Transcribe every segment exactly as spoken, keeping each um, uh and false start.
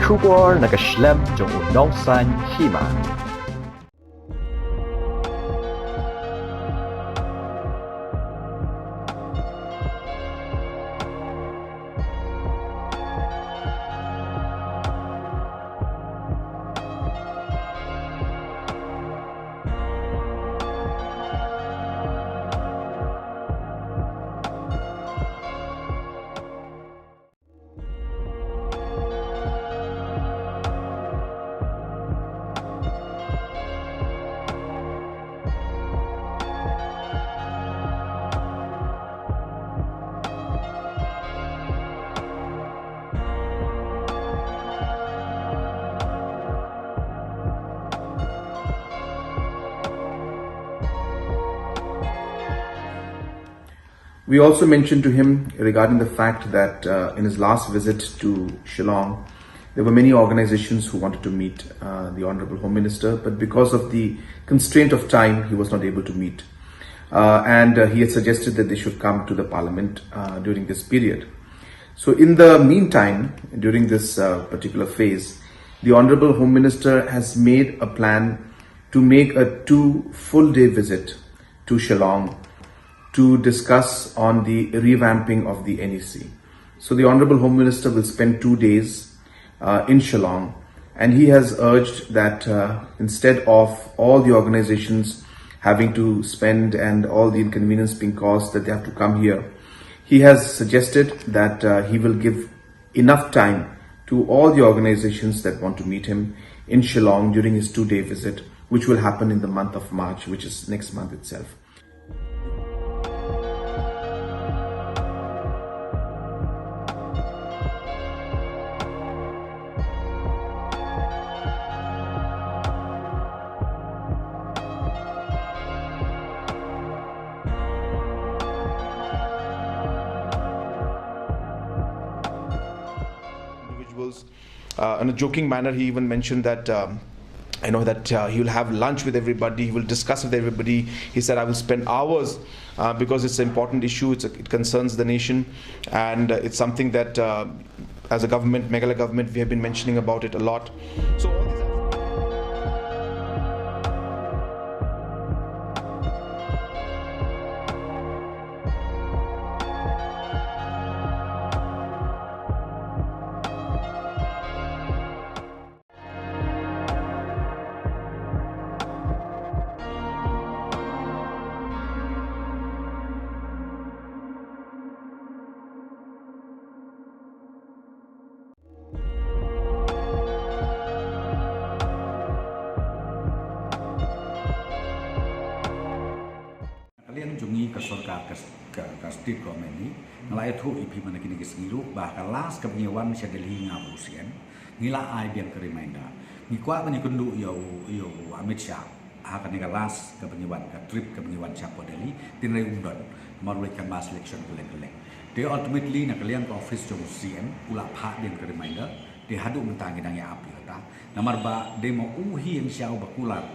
Khubor na ka shlem jong u nongsan hima. We also mentioned to him regarding the fact that, uh, in his last visit to Shillong, there were many organizations who wanted to meet, uh, the Honorable Home Minister, but because of the constraint of time, he was not able to meet. Uh, and, uh, he had suggested that they should come to the Parliament, uh, during this period. So, in the meantime, during this, uh, particular phase, the Honorable Home Minister has made a plan to make a two full day visit to Shillong to discuss on the revamping of the N E C. So the Honorable Home Minister will spend two days, uh, in Shillong, and he has urged that, uh, instead of all the organizations having to spend and all the inconvenience being caused, that they have to come here, he has suggested that, uh, he will give enough time to all the organizations that want to meet him in Shillong during his two-day visit, which will happen in the month of March, which is next month itself. Individuals. Uh, in a joking manner, he even mentioned that, um, you know, that, uh, he will have lunch with everybody, he will discuss with everybody. He said, "I will spend hours, uh, because it's an important issue, it's a, it concerns the nation, and, uh, it's something that, uh, as a government, Meghalaya government, we have been mentioning about it a lot." So all these Ka liang jong ngi ka sorkar ka, ka, ka state government ni, nga la ïathuh ïa phi man la kine ki sngi ruh ba ka last kaba ngi wan sha Delhi nga bad u C M, ngi la ai biang ka reminder. Ngi kwah ban ïakynduh ïa u, ïa u Amit Shah ha kane ka last kaba ngi wan, ka trip kaba ngi wan shapoh Delhi, hynrei um don, namar u leit canvass election kylleng kylleng. Te ultimately na ka liang ka office jong u C M u la phah biang ka reminder. Te haduh mynta ngi dang ïa ap ïa kata. Namar ba dei ma u hi ïeng sha u ba kular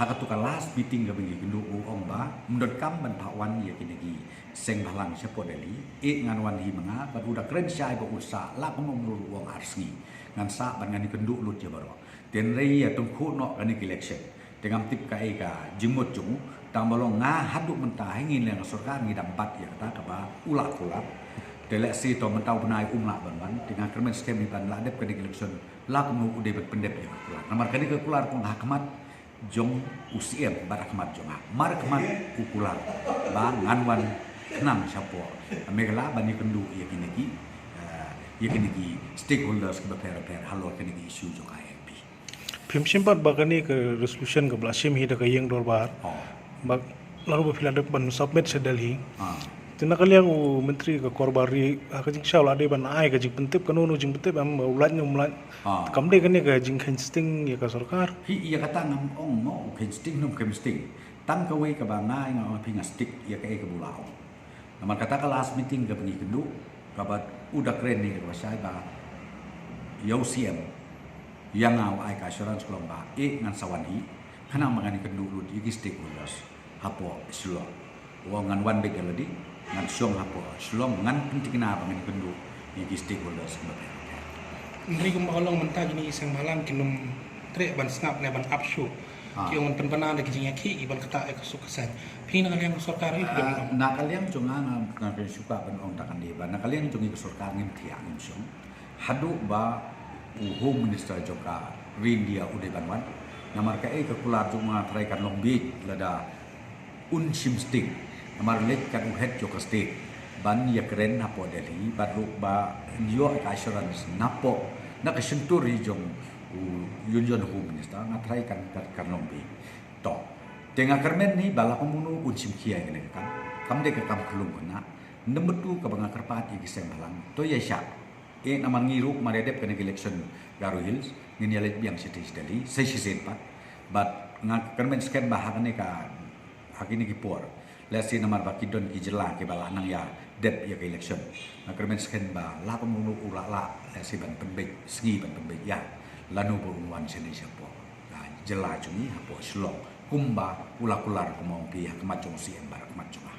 ha katu ka last meeting kaba ngi kynduh, u ong ba ym donkam ban phah wan ïa kine ki seng bhalang shapoh Delhi. Eh, ngan wan hi ma nga, bad u da kren shai ba u sah la kumno kumno u ong ar sngi. Ngan sah bad ngan ïakynduh lut ïa baroh. Te hynrei ïa tyngkhuh noh kane ka election. Te ngam tip kaei ka jingmut jong u, tang ba long nga haduh mynta ha ngi na ka sorkar ngi dang bat ïa kata kaba u la kular. Te lehse to mynta u bnai um lah ban wan, te nga kyrmen skhem hi ban lah dep kane ka election la kumno u dei ban pyndep ïa ka kular. Namar kane ka kular kong ha khmat jong u C M bad ha khmat jong nga. Mar khmat u kular ba ngan wan khnang shapoh Meghalaya ban ïakynduh ïa kine ki, eh, ïa kine ki stakeholders kiba pher pher halor kine ki issue jong I L P. Phim shim pat ba kane ka resolution kaba la shim hi da ka ïing dorbar. Oh. Ba la ruh ba phi la dep ban submit sha Delhi. Ah. Te na ka liang u Myntri ka Korbar Ri ha ka jingshisha u la dei ban ai ka jingpyntip, kano kano jingpyntip em, u lait ne um lait. Ah. Kam dei kane ka jingkheiñ sting ïa ka sorkar. Hi, ïa kata ngam ong mo u kheiñ sting ne um kheiñ sting. Tang kawei kaba nga, nga ong phi, nga stick ïa kaei kaba u la ong. Namar kata ka last meeting kaba ngi kynduh, kaba u da kren ne kaba shai ba ïa u C M, ïa nga u ai ka assurance ka long ba, eh, ngan sa wan hi khnang ba ngan ïakynduh lut ïa ki stakeholders hapoh Shillong. U ong ngan wan beit ïa lade, ngan shong hapoh Shillong, ngan pynthikna ba ngan ïakynduh ïa ki stakeholders kiba pher pher. Hynrei kumba ka long mynta kine ki seng bhalang kin ym treh ban sngap ne ban ap shuh. Ki ong ban pynbna da ki jingïakhih ki ban ktah ïa ka suk ka saiñ. Phi na ka liang ka sorkar phi phi don. Na ka liang jong nga nga nga phi shuka ban ong da kane ba na ka liang jong ngi ka sorkar ngim thiah ngim shong. Haduh ba u Home Minister jong ka ri India u dei ban wan. Namar kaei ka kular jong nga trai kan long beit lada un shim sting. Namar leit kat u head jong ka state ban ïakren hapoh Delhi bad ruh ba ïoh ka assurance napoh na ka shyntur hi jong u Union Home Minister nga trai kan kan long beit. To. Te nga kyrmen ni ba la kumno un shim khia ïa kane ka kam. Kam dei ka kam khlung kane. Number two kaba nga kyrpad ïa ki seng bhalang to ïa shah. Eh, namar ngi ruh mar ïa dep kane ka election Garo Hills ngin ïa leit biang shatei shatei sa shisien pat. Bad nga kyrmen skhem ba ha kane ka ha kine ki por, lehse namar ba ki don ki jylla kiba la nang ïa dep ïa ka election, nga kyrmen skhem ba la kumno u la lah lehse ban pynbeit sngi ban pynbeit ïa lano ba un wan shane shapoh ka jylla jong ngi hapoh Shillong kumba u la kular kumba ong phi ha khmat jong u C M bad ha khmat jong nga.